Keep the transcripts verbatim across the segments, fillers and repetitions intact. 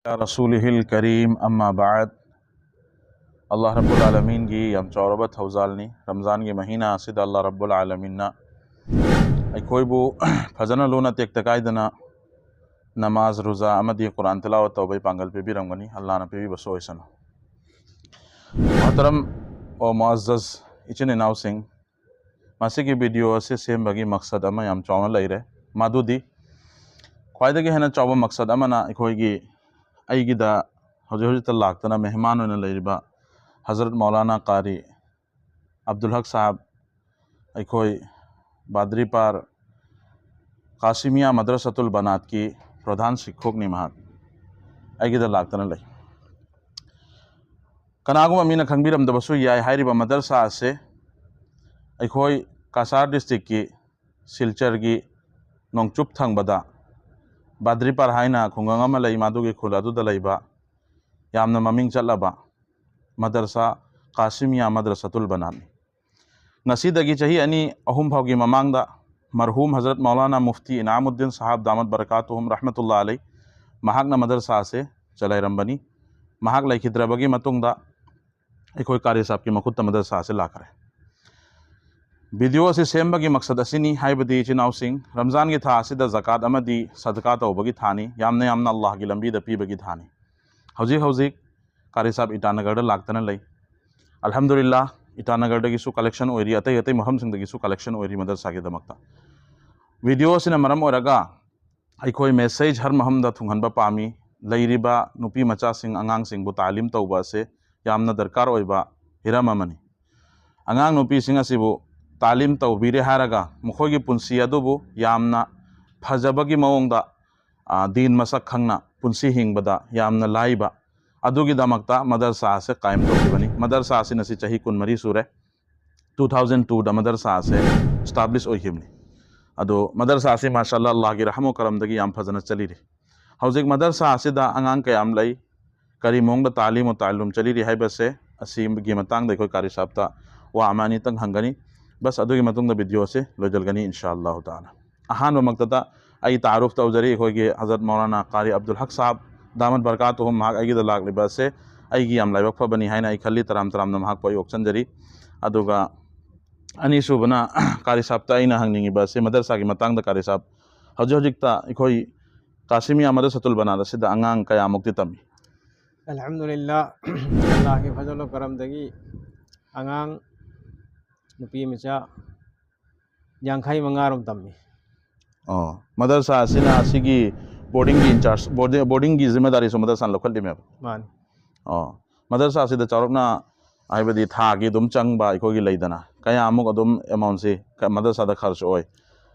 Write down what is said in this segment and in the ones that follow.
ꯌꯥ ꯔꯁꯨꯂꯤꯍꯤꯜ ꯀꯔꯤꯝ, ꯑꯝꯃꯥ ꯕꯥꯗ꯫ ꯑꯜꯂꯥꯍ ꯔꯕꯨꯜ ꯑꯥꯂꯃꯤꯟꯒꯤ ꯌꯥꯝ ꯆꯥꯎꯔꯕ ꯊꯧꯖꯥꯜꯅꯤ꯫ ꯔꯝꯖꯥꯟꯒꯤ ꯃꯍꯤꯅꯥ ꯑꯁꯤꯗ ꯑꯜꯂꯥꯍ ꯔꯕꯨꯜ ꯑꯥꯂꯃꯤꯟꯅ ꯑꯩꯈꯣꯏꯕꯨ ꯐꯖꯅ ꯂꯨꯅ ꯇꯦꯛꯇ ꯀꯥꯏꯗꯅ ꯅꯃꯥꯖ, ꯔꯨꯖꯥ ꯑꯃꯗꯤ ꯀꯨꯔꯥꯟ ꯇꯤꯂꯥꯋꯠ ꯇꯧꯕꯒꯤ ꯄꯥꯡꯒꯜ ꯄꯤꯕꯤꯔꯝꯒꯅꯤ꯫ ꯑꯜꯂꯥꯍꯅ ꯄꯤꯕꯤꯕꯁꯨ ꯑꯣꯏꯁꯅꯨ꯫ ꯃꯣꯍꯇꯔꯝ ꯑꯣ ꯃꯨꯑꯖꯖ ꯏꯆꯤꯟ ꯏꯅꯥꯎꯁꯤꯡ, ꯃꯁꯤꯒꯤ ꯚꯤꯗꯤꯑꯣ ꯑꯁꯤ ꯁꯦꯝꯕꯒꯤ ꯃꯛꯁꯗ ꯑꯃ ꯌꯥꯝ ꯆꯥꯎꯅ ꯂꯩꯔꯦ꯫ ꯃꯗꯨꯗꯤ ꯈ꯭ꯋꯥꯏꯗꯒꯤ ꯍꯦꯟꯅ ꯆꯥꯎꯕ ꯃꯛꯁꯗ ꯑꯃꯅ ꯑꯩꯈꯣꯏꯒꯤ, ꯑꯩꯒꯤꯗ ꯍꯧꯖꯤꯛ ꯍꯧꯖꯤꯛꯇ ꯂꯥꯛꯇꯅ ꯃꯦꯍꯃꯥꯟ ꯑꯣꯏꯅ ꯂꯩꯔꯤꯕ ꯍꯖꯔꯠ ꯃꯧꯂꯥꯅꯥ ꯀꯥꯔꯤ ꯑꯕꯗꯨꯜ ꯍꯛ ꯁꯥꯍꯕ, ꯑꯩꯈꯣꯏ ꯕꯥꯗ꯭ꯔꯤꯄꯥꯔ ꯀꯥꯁꯤꯃꯤꯌꯥ ꯃꯗ꯭ꯔꯁꯥꯇꯨꯜ ꯕꯅꯥꯠꯀꯤ ꯄ꯭ꯔꯙꯥꯟ ꯁꯤꯈꯣꯛꯅꯤ꯫ ꯃꯍꯥꯛ ꯑꯩꯒꯤꯗ ꯂꯥꯛꯇꯅ ꯂꯩ꯫ ꯀꯅꯥꯒꯨꯝꯕ ꯃꯤꯅ ꯈꯪꯕꯤꯔꯝꯗꯕꯁꯨ ꯌꯥꯏ, ꯍꯥꯏꯔꯤꯕ ꯃꯗꯔꯁꯥ ꯑꯁꯦ ꯑꯩꯈꯣꯏ ꯀꯁꯥꯔ ꯗꯤꯁꯇ꯭ꯔꯤꯛꯀꯤ ꯁꯤꯜꯆꯔꯒꯤ ꯅꯣꯡꯆꯨꯞ ꯊꯪꯕꯗ ꯕꯥꯗ꯭ꯔꯤꯄꯥꯔ ꯍꯥꯏꯅ ꯈꯨꯡꯒꯪ ꯑꯃ ꯂꯩ꯫ ꯃꯗꯨꯒꯤ ꯈꯨꯜ ꯑꯗꯨꯗ ꯂꯩꯕ ꯌꯥꯝꯅ ꯃꯃꯤꯡ ꯆꯠꯂꯕ ꯃꯗꯔꯁꯥ ꯀꯥꯁꯤꯃꯤꯌꯥ ꯃꯗ꯭ꯔꯁꯥꯇꯨꯜ ꯕꯅꯥꯠꯅꯤ꯫ ꯉꯁꯤꯗꯒꯤ ꯆꯍꯤ ꯑꯅꯤ ꯑꯍꯨꯝ ꯐꯥꯎꯒꯤ ꯃꯃꯥꯡꯗ ꯃꯔꯍꯨꯝ ꯍꯖꯔꯠ ꯃꯧꯂꯥꯅꯥ ꯃꯨꯐꯇꯤ ꯏꯅꯥꯃꯨꯗꯗꯤꯟ ꯁꯥꯍꯕ ꯗꯥꯃꯠ ꯕꯔꯀꯥꯇꯨꯍꯨꯝ ꯔꯍꯃꯇꯨꯜꯂꯥ ꯑꯂꯩ, ꯃꯍꯥꯛꯅ ꯃꯗꯔꯁꯥ ꯑꯁꯦ ꯆꯂꯥꯏꯔꯝꯕꯅꯤ꯫ ꯃꯍꯥꯛ ꯂꯩꯈꯤꯗ꯭ꯔꯕꯒꯤ ꯃꯇꯨꯡꯗ ꯑꯩꯈꯣꯏ ꯀꯥꯔꯤ ꯁꯥꯍꯕꯀꯤ ꯃꯈꯨꯠꯇ ꯃꯗꯔꯁꯥ ꯑꯁꯤ ꯂꯥꯛꯈ꯭ꯔꯦ꯫ ꯚꯤꯗꯤꯑꯣ ꯑꯁꯤ ꯁꯦꯝꯕꯒꯤ ꯃꯛꯁꯗ ꯑꯁꯤꯅꯤ, ꯍꯥꯏꯕꯗꯤ ꯏꯆꯤꯟ ꯏꯅꯥꯎꯁꯤꯡ, ꯔꯝꯖꯥꯟꯒꯤ ꯊꯥ ꯑꯁꯤꯗ ꯖꯀꯥꯠ ꯑꯃꯗꯤ ꯁꯗꯀꯥ ꯇꯧꯕꯒꯤ ꯊꯥꯅꯤ꯫ ꯌꯥꯝꯅ ꯌꯥꯝꯅ ꯑꯜꯂꯥꯍꯒꯤ ꯂꯝꯕꯤꯗ ꯄꯤꯕꯒꯤ ꯊꯥꯅꯤ꯫ ꯍꯧꯖꯤꯛ ꯍꯧꯖꯤꯛ ꯀꯥꯔꯤ ꯁꯥꯍꯕ ꯏꯇꯥꯅꯒꯔꯗ ꯂꯥꯛꯇꯅ ꯂꯩ꯫ ꯑꯜꯍꯝꯗꯨꯂꯤꯜꯂꯥꯍ, ꯏꯇꯥꯅꯒꯔꯗꯒꯤꯁꯨ ꯀꯂꯦꯛꯁꯟ ꯑꯣꯏꯔꯤ, ꯑꯇꯩ ꯑꯇꯩ ꯃꯐꯝꯁꯤꯡꯗꯒꯤꯁꯨ ꯀꯂꯦꯛꯁꯟ ꯑꯣꯏꯔꯤ ꯃꯗꯔꯁꯥꯒꯤꯗꯃꯛꯇ꯫ ꯚꯤꯗꯤꯑꯣ ꯑꯁꯤꯅ ꯃꯔꯝ ꯑꯣꯏꯔꯒ ꯑꯩꯈꯣꯏ ꯃꯦꯁꯦꯖ ꯍꯔ ꯃꯐꯝꯗ ꯊꯨꯡꯍꯟꯕ ꯄꯥꯝꯃꯤ꯫ ꯂꯩꯔꯤꯕ ꯅꯨꯄꯤ ꯃꯆꯥꯁꯤꯡ, ꯑꯉꯥꯡꯁꯤꯡꯕꯨ ꯇꯥꯂꯤꯝ ꯇꯧꯕ ꯑꯁꯦ ꯌꯥꯝꯅ ꯗꯔꯀꯥꯔ ꯑꯣꯏꯕ ꯍꯤꯔꯝ ꯑꯃꯅꯤ꯫ ꯑꯉꯥꯡ ꯅꯨꯄꯤꯁꯤꯡ ꯑꯁꯤꯕꯨ ꯇꯥꯂꯤꯝ ꯇꯧꯕꯤꯔꯦ ꯍꯥꯏꯔꯒ ꯃꯈꯣꯏꯒꯤ ꯄꯨꯟꯁꯤ ꯑꯗꯨꯕꯨ ꯌꯥꯝꯅ ꯐꯖꯕꯒꯤ ꯃꯑꯣꯡꯗ, ꯑ, ꯗꯤꯟ ꯃꯁꯛ ꯈꯪꯅ ꯄꯨꯟꯁꯤ ꯍꯤꯡꯕꯗ ꯌꯥꯝꯅ ꯂꯥꯏꯕ, ꯑꯗꯨꯒꯤꯗꯃꯛꯇ ꯃꯗꯔꯁꯥ ꯑꯁꯦ ꯀꯥꯌꯝ ꯇꯧꯈꯤꯕꯅꯤ꯫ ꯃꯗꯔꯁꯥ ꯑꯁꯤꯅ ꯁꯤ ꯆꯍꯤ ꯀꯨꯟꯃꯔꯤ ꯁꯨꯔꯦ꯫ Two thousand twoꯗ ꯃꯗꯔꯁꯥ ꯑꯁꯦ establish ꯑꯣꯏꯈꯤꯕꯅꯤ꯫ ꯑꯗꯣ ꯃꯗꯔꯁꯥ ꯑꯁꯤ ꯃꯥꯁꯥꯜꯂꯥ ꯑꯜꯂꯥꯍꯒꯤ ꯔꯍꯃꯣ ꯀꯔꯝꯗꯒꯤ ꯌꯥꯝ ꯐꯖꯅ ꯆꯠꯂꯤꯔꯤ꯫ ꯍꯧꯖꯤꯛ ꯃꯗꯔꯁꯥ ꯑꯁꯤꯗ ꯑꯉꯥꯡ ꯀꯌꯥꯝ ꯂꯩ, ꯀꯔꯤ ꯃꯑꯣꯡꯗ ꯇꯥꯂꯤꯝ ꯇꯥꯂꯨꯝ ꯆꯠꯂꯤꯔꯤ ꯍꯥꯏꯕꯁꯦ, ꯑꯁꯤꯒꯤ ꯃꯇꯥꯡꯗ ꯑꯩꯈꯣꯏ ꯀꯥꯔꯤ ꯁꯥꯍꯕꯇ ꯋꯥ ꯑꯃ ꯑꯅꯤꯇꯪ ꯍꯪꯒꯅꯤ꯫ ꯕꯁ ꯑꯗꯨꯒꯤ ꯃꯇꯨꯡꯗ ꯚꯤꯗꯤꯑꯣ ꯑꯁꯤ ꯂꯣꯏꯁꯤꯜꯒꯅꯤ ꯏꯟꯁꯥ ꯑꯜꯂꯥꯍꯨ ꯇꯥꯂꯥ꯫ ꯑꯍꯥꯟꯕꯃꯛꯇꯗ ꯑꯩ ꯇꯥꯔꯨꯐ ꯇꯧꯖꯔꯤ ꯑꯩꯈꯣꯏꯒꯤ ꯍꯖꯔꯠ ꯃꯧꯂꯥꯅꯥ ꯀꯥꯔꯤ ꯑꯕꯗꯨꯜ ꯍꯛ ꯁꯥꯍꯕ, ꯗꯥꯃꯠ ꯕꯔꯀꯥꯇꯨꯍꯨꯝ ꯃꯍꯥꯛ ꯑꯩꯒꯤꯗ ꯂꯥꯛꯂꯤꯕ ꯑꯁꯦ ꯑꯩꯒꯤ ꯌꯥꯝ ꯂꯥꯏꯕꯛ ꯐꯕꯅꯤ ꯍꯥꯏꯅ ꯑꯩ ꯈꯜꯂꯤ꯫ ꯇꯔꯥꯝ ꯇꯔꯥꯝꯅ ꯃꯍꯥꯛꯄꯨ ꯑꯩ ꯑꯣꯛꯆꯟꯖꯔꯤ꯫ ꯑꯗꯨꯒ ꯑꯅꯤꯁꯨꯕꯅ ꯀꯥꯔꯤ ꯁꯥꯕꯇ ꯑꯩꯅ ꯍꯪꯅꯤꯡꯉꯤꯕ ꯑꯁꯤ ꯃꯗꯔꯁꯥꯒꯤ ꯃꯇꯥꯡꯗ꯫ ꯀꯥꯔꯤ ꯁꯥꯕ, ꯍꯧꯖꯤꯛ ꯍꯧꯖꯤꯛꯇ ꯑꯩꯈꯣꯏ ꯀꯥꯁꯤꯃꯤꯌꯥ ꯃꯗꯔꯁꯥꯇꯨꯜ ꯕꯅꯥꯠ ꯑꯁꯤꯗ ꯑꯉꯥꯡ ꯀꯌꯥꯃꯨꯛꯇꯤ ꯇꯝꯃꯤ? ꯑꯜꯍꯝꯗꯨꯂꯤꯜꯂꯥ, ꯑꯜꯂꯥꯍꯒꯤ ꯐꯖꯜ ꯀꯔꯝꯗꯒꯤ ꯑꯉꯥꯡ ꯅꯨꯄꯤ ꯃꯆꯥ ꯌꯥꯡꯈꯩ ꯃꯉꯥꯔꯣꯝ ꯇꯝꯃꯤ꯫ ꯑꯣ, ꯃꯗꯔꯁꯥ ꯑꯁꯤꯅ ꯑꯁꯤꯒꯤ ꯕꯣꯔꯗꯤꯡꯒꯤ ꯏꯟꯆꯥꯔꯖ, ꯕꯣꯔꯗꯤꯡ, ꯕꯣꯔꯗꯤꯡꯒꯤ ꯖꯤꯝꯃꯦꯗꯥꯔꯤꯁꯨ ꯃꯗꯔꯁꯥꯅ ꯂꯧꯈꯠꯂꯤꯃꯦꯕ? ꯃꯥꯅꯤ꯫ ꯑꯣ, ꯃꯗꯔꯁꯥ ꯑꯁꯤꯗ ꯆꯥꯎꯔꯥꯛꯅ, ꯍꯥꯏꯕꯗꯤ ꯊꯥꯒꯤ ꯑꯗꯨꯝ ꯆꯪꯕ ꯑꯩꯈꯣꯏꯒꯤ ꯂꯩꯗꯅ, ꯀꯌꯥꯃꯨꯛ ꯑꯗꯨꯝ ꯑꯦꯃꯥꯎꯟꯁꯤ ꯀ-, ꯃꯗꯔꯁꯥꯗ ꯈꯔꯆ ꯑꯣꯏ?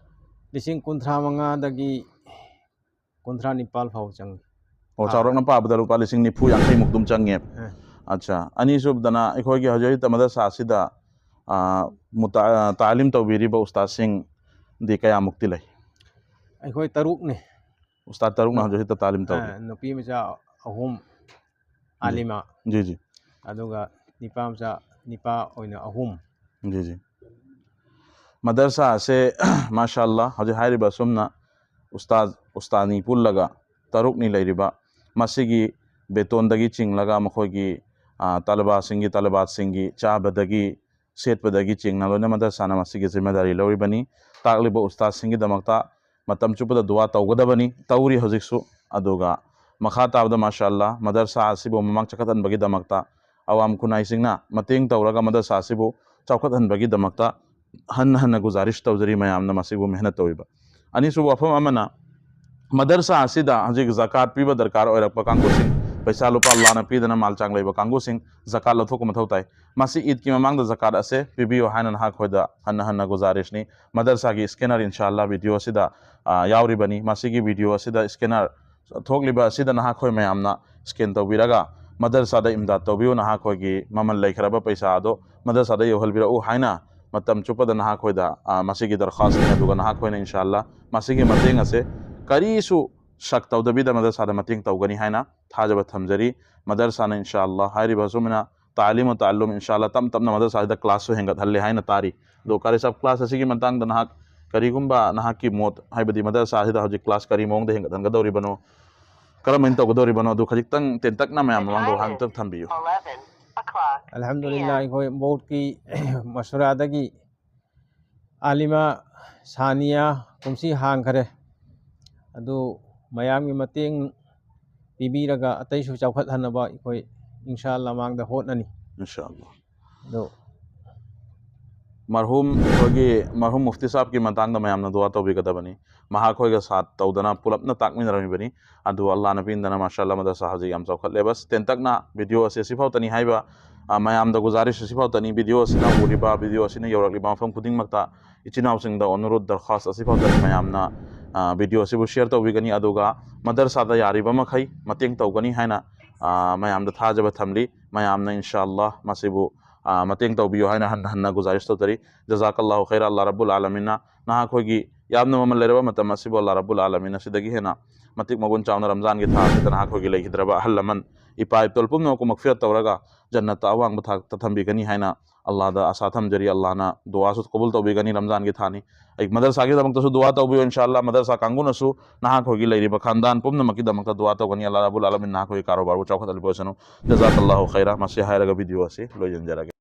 ꯂꯤꯁꯤꯡ ꯀꯨꯟꯊ꯭ꯔꯥ ꯃꯉꯥꯗꯒꯤ ꯀꯨꯟꯊ꯭ꯔꯥ ꯅꯤꯄꯥꯜ ꯐꯥꯎ ꯆꯪꯉꯤ꯫ ꯑꯣ, ꯊꯥ ꯆꯥꯎꯔꯥꯛꯅ ꯄꯥꯕꯗ ꯂꯨꯄꯥ ꯂꯤꯁꯤꯡ ꯅꯤꯐꯨ ꯌꯥꯡꯈꯩꯃꯨꯛ ꯑꯗꯨꯝ ꯆꯪꯉꯦꯕ꯫ ꯑ꯫ ꯑꯠꯆꯥ, ꯑꯅꯤꯁꯨꯕꯗꯅ ꯑꯩꯈꯣꯏꯒꯤ ꯍꯧꯖꯤꯛ ꯍꯧꯖꯤꯛꯇ ꯃꯗꯔꯁꯥ ꯑꯁꯤꯗ, ꯑ, ꯃꯨꯇꯥ-, ꯑ, ꯇꯥꯂꯤꯝ ꯇꯧꯕꯤꯔꯤꯕ ꯎꯁꯇꯥꯗꯁꯤꯡꯗꯤ ꯀꯌꯥꯃꯨꯛꯇꯤ ꯂꯩ? ꯑꯩꯈꯣꯏ ꯇꯔꯨꯛꯅꯤ꯫ ꯎꯁꯇꯥꯗ ꯇꯔꯨꯛꯅ ꯍꯧꯖꯤꯛ ꯍꯧꯖꯤꯛꯇ ꯇꯥꯂꯤꯝ ꯇꯧꯔꯤ꯫ ꯑ, ꯅꯨꯄꯤ ꯃꯆꯥ ꯑꯍꯨꯝ, ꯖꯤ꯫ ꯑꯥꯂꯤꯃꯥ꯫ G, G. ꯑꯗꯨꯒ ꯅꯤꯄꯥ ꯃꯆꯥ, ꯅꯤꯄꯥ ꯑꯣꯏꯅ ꯑꯍꯨꯝ꯫ G, G. ꯃꯗꯔꯁꯥ ꯑꯁꯦ, ꯃꯥꯁꯥ ꯑꯜꯂꯥ, ꯍꯧꯖꯤꯛ ꯍꯥꯏꯔꯤꯕ ꯑꯁꯨꯝꯅ ꯎꯁꯇꯥꯗ, ꯎꯁꯇꯥꯗꯅꯤ ꯄꯨꯜꯂꯒ ꯇꯔꯨꯛꯅꯤ ꯂꯩꯔꯤꯕ꯫ ꯃꯁꯤꯒꯤ ꯕꯦꯇꯣꯟꯗꯒꯤ ꯆꯤꯡꯂꯒ ꯃꯈꯣꯏꯒꯤ, ꯑ, ꯇꯂꯕꯥꯁꯤꯡꯒꯤ, ꯇꯂꯕꯥꯠꯁꯤꯡꯒꯤ ꯆꯥꯕꯗꯒꯤ, ꯁꯦꯠꯄꯗꯒꯤ ꯆꯤꯡꯅ ꯂꯣꯏꯅ ꯃꯗꯔꯁꯥꯅ ꯃꯁꯤꯒꯤ ꯖꯤꯝꯃꯦꯗꯥꯔꯤ ꯂꯧꯔꯤꯕꯅꯤ꯫ ꯇꯥꯛꯂꯤꯕ ꯎꯁꯇꯥꯗꯁꯤꯡꯒꯤꯗꯃꯛꯇ ꯃꯇꯝ ꯆꯨꯞꯄꯗ ꯗꯨꯋꯥ ꯇꯧꯒꯗꯕꯅꯤ, ꯇꯧꯔꯤ ꯍꯧꯖꯤꯛꯁꯨ꯫ ꯑꯗꯨꯒ ꯃꯈꯥ ꯇꯥꯕꯗ, ꯃꯥꯁꯥ ꯑꯜꯂꯥ, ꯃꯗꯔꯁꯥ ꯑꯁꯤꯕꯨ ꯃꯃꯥꯡ ꯆꯈꯠꯍꯟꯕꯒꯤꯗꯃꯛꯇ ꯑꯋꯥꯝ ꯈꯨꯟꯅꯥꯏꯁꯤꯡꯅ ꯃꯇꯦꯡ ꯇꯧꯔꯒ ꯃꯗꯔꯁꯥ ꯑꯁꯤꯕꯨ ꯆꯥꯎꯈꯠꯍꯟꯕꯒꯤꯗꯃꯛꯇ ꯍꯟꯅ ꯍꯟꯅ ꯒꯨꯖꯥꯔꯤꯁ ꯇꯧꯖꯔꯤ, ꯃꯌꯥꯝꯅ ꯃꯁꯤꯕꯨ ꯃꯦꯍꯅꯠ ꯇꯧꯔꯤꯕ꯫ ꯑꯅꯤꯁꯨꯕ ꯋꯥꯐꯝ ꯑꯃꯅ, ꯃꯗꯔꯁꯥ ꯑꯁꯤꯗ ꯍꯧꯖꯤꯛ ꯖꯀꯥꯠ ꯄꯤꯕ ꯗꯔꯀꯥꯔ ꯑꯣꯏꯔꯛꯄ ꯀꯥꯡꯕꯨꯁꯤꯡ, ꯄꯩꯁꯥ ꯂꯨꯄꯥ ꯂꯥꯟꯅ ꯄꯤꯗꯅ ꯃꯥꯜ ꯆꯥꯡ ꯂꯩꯕ ꯀꯥꯡꯕꯨꯁꯤꯡ ꯖꯀꯥꯠ ꯂꯧꯊꯣꯛꯄ ꯃꯊꯧ ꯇꯥꯏ꯫ ꯃꯁꯤ ꯏꯗꯀꯤ ꯃꯃꯥꯡꯗ ꯖꯀꯥꯠ ꯑꯁꯦ ꯄꯤꯕꯤꯌꯨ ꯍꯥꯏꯅ ꯅꯍꯥꯛꯈꯣꯏꯗ ꯍꯟꯅ ꯍꯟꯅ ꯒꯨꯖꯥꯔꯤꯁꯅꯤ꯫ ꯃꯗꯔꯁꯥꯒꯤ ꯁ꯭ꯀꯦꯅꯔ ꯏꯟꯁꯥ ꯑꯜꯂꯥ ꯚꯤꯗꯤꯑꯣ ꯑꯁꯤꯗ, ꯑ, ꯌꯥꯎꯔꯤꯕꯅꯤ꯫ ꯃꯁꯤꯒꯤ ꯚꯤꯗꯤꯑꯣ ꯑꯁꯤꯗ ꯁ꯭ꯀꯦꯅꯔ ꯊꯣꯛꯂꯤꯕ ꯑꯁꯤꯗ ꯅꯍꯥꯛꯈꯣꯏ ꯃꯌꯥꯝꯅ ꯁ꯭ꯀꯦꯟ ꯇꯧꯕꯤꯔꯒ ꯃꯗꯔꯁꯥꯗ ꯏꯝꯗꯥꯗ ꯇꯧꯕꯤꯌꯨ, ꯅꯍꯥꯛꯈꯣꯏꯒꯤ ꯃꯃꯜ ꯂꯩꯈ꯭ꯔꯕ ꯄꯩꯁꯥ ꯑꯗꯣ ꯃꯗꯔꯁꯥꯗ ꯌꯧꯍꯟꯕꯤꯔꯛꯎ ꯍꯥꯏꯅ ꯃꯇꯝ ꯆꯨꯞꯄꯗ ꯅꯍꯥꯛꯈꯣꯏꯗ, ꯑ, ꯃꯁꯤꯒꯤ ꯗꯔꯈꯥꯁꯅꯤ꯫ ꯑꯗꯨꯒ ꯅꯍꯥꯛꯈꯣꯏꯅ ꯏꯟꯁꯥ ꯑꯜꯂꯥ ꯃꯁꯤꯒꯤ ꯃꯇꯦꯡ ꯑꯁꯦ ꯀꯔꯤꯁꯨ ꯁꯛ ꯇꯧꯗꯕꯤꯗ ꯃꯗꯔꯁꯥꯗ ꯃꯇꯦꯡ ꯇꯧꯒꯅꯤ ꯍꯥꯏꯅ ꯊꯥꯖꯕ ꯊꯝꯖꯔꯤ꯫ ꯃꯗꯔꯁꯥꯅ ꯏꯟꯁꯥ ꯑꯜꯂꯥ ꯍꯥꯏꯔꯤꯕ ꯑꯁꯨꯝꯅ ꯇꯥꯂꯤꯝ ꯇꯥꯂꯨꯝ ꯏꯟꯁꯥ ꯑꯜꯂꯥ ꯇꯞ ꯇꯞꯅ ꯃꯗꯔꯁꯥꯁꯤꯗ ꯀ꯭ꯂꯥꯁꯁꯨ ꯍꯦꯟꯒꯠꯍꯜꯂꯦ ꯍꯥꯏꯅ ꯇꯥꯔꯤ꯫ ꯑꯗꯣ ꯀꯥꯔꯤ ꯁꯥꯍꯕ, ꯀ꯭ꯂꯥꯁ ꯑꯁꯤꯒꯤ ꯃꯇꯥꯡꯗ ꯅꯍꯥꯛ ꯀꯔꯤꯒꯨꯝꯕ ꯅꯍꯥꯛꯀꯤ ꯃꯣꯠ, ꯍꯥꯏꯕꯗꯤ ꯃꯗꯔꯁꯥ ꯑꯁꯤꯗ ꯍꯧꯖꯤꯛ ꯀ꯭ꯂꯥꯁ ꯀꯔꯤ ꯃꯑꯣꯡꯗ ꯍꯦꯟꯒꯠꯍꯟꯒꯗꯧꯔꯤꯕꯅꯣ? ꯀꯔꯝꯍꯥꯏꯅ ꯇꯧꯒꯗꯧꯔꯤꯕꯅꯣ ꯑꯗꯨ ꯈꯖꯤꯛꯇꯪ ꯇꯦꯟꯇꯛꯅ ꯃꯌꯥꯝ ꯃꯃꯥꯡꯗ ꯋꯥꯍꯪ ꯑꯃꯇꯪ ꯊꯝꯕꯤꯌꯨ꯫ ꯑꯜꯍꯝꯗꯨꯂꯤꯜꯂꯥ, ꯑꯩꯈꯣꯏ ꯕꯣꯔꯗꯀꯤ ꯃꯁꯨꯔꯥꯗꯒꯤ ꯑꯥꯂꯤꯃꯥ ꯁꯥꯅꯤꯌꯥ ꯀꯨꯝꯁꯤ ꯍꯥꯡꯈꯔꯦ꯫ ꯑꯗꯨ ꯃꯌꯥꯝꯒꯤ ꯃꯇꯦꯡ ꯄꯤꯕꯤꯔꯒ ꯑꯇꯩꯁꯨ ꯆꯥꯎꯈꯠꯍꯟꯅꯕ ꯑꯩꯈꯣꯏ ꯏꯟꯁꯥ ꯑꯜꯂꯥ ꯃꯥꯡꯗ ꯍꯣꯠꯅꯅꯤ꯫ ꯏꯟꯁꯥ ꯑꯜꯂꯥ꯫ ꯑꯗꯨ ꯃꯔꯍꯨꯝ ꯑꯩꯈꯣꯏꯒꯤ ꯃꯔꯍꯨꯝ ꯃꯨꯐꯇꯤ ꯁꯥꯍꯕꯀꯤ ꯃꯇꯥꯡꯗ ꯃꯌꯥꯝꯅ ꯗꯨꯋꯥ ꯇꯧꯕꯤꯒꯗꯕꯅꯤ꯫ ꯃꯍꯥꯛ ꯑꯩꯈꯣꯏꯒ ꯁꯥꯠ ꯇꯧꯗꯅ ꯄꯨꯂꯞꯅ ꯇꯥꯛꯃꯤꯟꯅꯔꯝꯃꯤꯕꯅꯤ꯫ ꯑꯗꯨ ꯑꯜꯂꯥꯅ ꯄꯤꯟꯗꯅ ꯃꯥꯁꯥ ꯑꯜꯂꯥ ꯃꯗꯔꯁꯥ ꯍꯧꯖꯤꯛ ꯌꯥꯝ ꯆꯥꯎꯈꯠꯂꯦ꯫ ꯕꯁ ꯇꯦꯟꯇꯛꯅ ꯚꯤꯗꯤꯑꯣ ꯑꯁꯤ ꯑꯁꯤꯐꯥꯎꯇꯅꯤ ꯍꯥꯏꯕ, ꯑ, ꯃꯌꯥꯝꯗ ꯒꯨꯖꯥꯔꯤꯁ ꯑꯁꯤꯐꯥꯎꯇꯅꯤ꯫ ꯚꯤꯗꯤꯑꯣ ꯑꯁꯤꯅ ꯎꯔꯤꯕ, ꯚꯤꯗꯤꯑꯣ ꯑꯁꯤꯅ ꯌꯧꯔꯛꯂꯤꯕ ꯃꯐꯝ ꯈꯨꯗꯤꯡꯃꯛꯇ ꯏꯆꯤꯟ ꯏꯅꯥꯎꯁꯤꯡꯗ ꯑꯣꯅꯔꯨꯗ ꯗꯔꯈꯥꯁ ꯑꯁꯤꯐꯥꯎꯇꯅꯤ꯫ ꯃꯌꯥꯝꯅ, ꯑ, ꯚꯤꯗꯤꯑꯣ ꯑꯁꯤꯕꯨ ꯁꯤꯌꯔ ꯇꯧꯕꯤꯒꯅꯤ, ꯑꯗꯨꯒ ꯃꯗꯔꯁꯥꯗ ꯌꯥꯔꯤꯕ ꯃꯈꯩ ꯃꯇꯦꯡ ꯇꯧꯒꯅꯤ ꯍꯥꯏꯅ, ꯑ, ꯃꯌꯥꯝꯗ ꯊꯥꯖꯕ ꯊꯝꯂꯤ꯫ ꯃꯌꯥꯝꯅ ꯏꯟꯁꯥ ꯑꯜꯂꯥ ꯃꯁꯤꯕꯨ, ꯑ, ꯃꯇꯦꯡ ꯇꯧꯕꯤꯌꯨ ꯍꯥꯏꯅ ꯍꯟꯅ ꯍꯟꯅ ꯒꯨꯖꯥꯔꯤꯁ ꯇꯧꯖꯔꯤ꯫ ꯖꯖꯥꯀꯜꯂꯥꯍꯨ ꯈꯩꯔꯥ, ꯑꯜꯂꯥ ꯔꯕꯨꯜ ꯑꯥꯂꯃꯤꯟꯅ ꯅꯍꯥꯛꯈꯣꯏꯒꯤ ꯌꯥꯝꯅ ꯃꯃꯜ ꯂꯩꯔꯕ ꯃꯇꯝ ꯑꯁꯤꯕꯨ ꯑꯜꯂꯥ ꯔꯕꯨꯜ ꯑꯥꯂꯃꯤꯟ ꯑꯁꯤꯗꯒꯤ ꯍꯦꯟꯅ ꯃꯇꯤꯛ ꯃꯒꯨꯟ ꯆꯥꯎꯅ ꯔꯝꯖꯥꯟꯒꯤ ꯊꯥ ꯑꯁꯤꯗ ꯅꯍꯥꯛꯈꯣꯏꯒꯤ ꯂꯩꯈꯤꯗ꯭ꯔꯕ ꯑꯍꯜ ꯂꯃꯟ, ꯏꯄꯥ ꯏꯄꯨ ꯄꯨꯝꯅꯃꯛꯄꯨ ꯃꯒꯐꯤꯔꯠ ꯇꯧꯔꯒ ꯖꯟꯅꯠꯇ ꯑꯋꯥꯡꯕ ꯊꯥꯛꯇ ꯊꯝꯕꯤꯒꯅꯤ ꯍꯥꯏꯅ ꯑꯜꯂꯥꯗ ꯑꯁꯥ ꯊꯝꯖꯔꯤ꯫ ꯑꯜꯂꯥꯅ ꯗꯨꯋꯥꯁꯨ ꯀꯕꯨꯜ ꯇꯧꯕꯤꯒꯅꯤ꯫ ꯔꯝꯖꯥꯟꯒꯤ ꯊꯥꯅꯤ꯫ ꯑꯩ ꯃꯗꯔꯁꯥꯒꯤꯗꯃꯛꯇꯁꯨ ꯗꯨꯋꯥ ꯇꯧꯕꯤꯌꯨ꯫ ꯏꯟꯁꯥ ꯑꯜꯂꯥ ꯃꯗꯔꯁꯥ ꯀꯥꯡꯕꯨꯅꯁꯨ ꯅꯍꯥꯛꯈꯣꯏꯒꯤ ꯂꯩꯔꯤꯕ ꯈꯥꯟꯗꯥꯟ ꯄꯨꯝꯅꯃꯛꯀꯤꯗꯃꯛꯇ ꯗꯨꯋꯥ ꯇꯧꯒꯅꯤ꯫ ꯑꯜꯂꯥ ꯔꯕꯨꯜ ꯑꯥꯂꯃꯤꯟ ꯅꯍꯥꯛꯈꯣꯏꯒꯤ ꯀꯥꯔꯣꯕꯥꯔꯕꯨ ꯆꯥꯎꯈꯠꯍꯜꯂꯤꯕ ꯑꯣꯏꯁꯅꯨ꯫ ꯖꯖꯥꯀꯜꯂꯥꯍꯨ ꯈꯩꯔꯥ꯫ ꯃꯁꯤ ꯍꯥꯏꯔꯒ ꯚꯤꯗꯤꯑꯣ ꯑꯁꯤ ꯂꯣꯏꯁꯤꯟꯖꯔꯒꯦ꯫